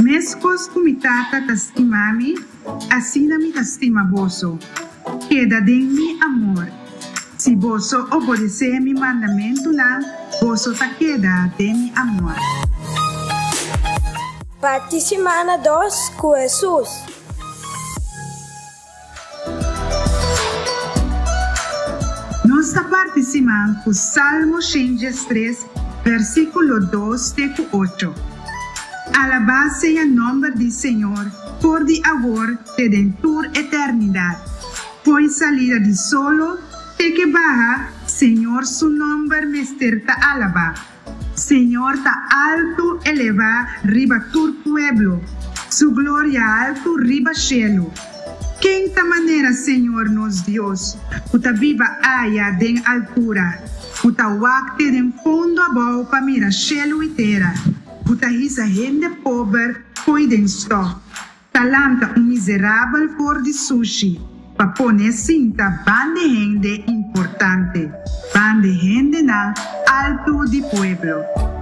Meskos ku mi Tata ta stima mi, asina mi ta stima boso. Keda den mi amor. Si boso obodesé mi mandamentunan, boso ta keda den mi amor. Parti simana dos ku Hesus. Nos ta parti siman ku Salmo 113, versíkulo 2 te ku 8. Alabá sea nòmber di Señor for di awor te den tur eternidat. Fo'i salida di solo te ke baha, Señor su nòmber mester ta alabá. Señor ta altu elevá riba tur pueblo, Su gloria altu riba shelu. Ken ta manera Señor nos Dios, ku ta biba aya den altura, ku ta wak te den fondo abou pa mira shelu i tera, ku ta hisa hende pober fo'i den stòf, ta lanta un miserabel for di sushi pa pone sinta ban di hende importante, ban di hendenan altu di pueblo.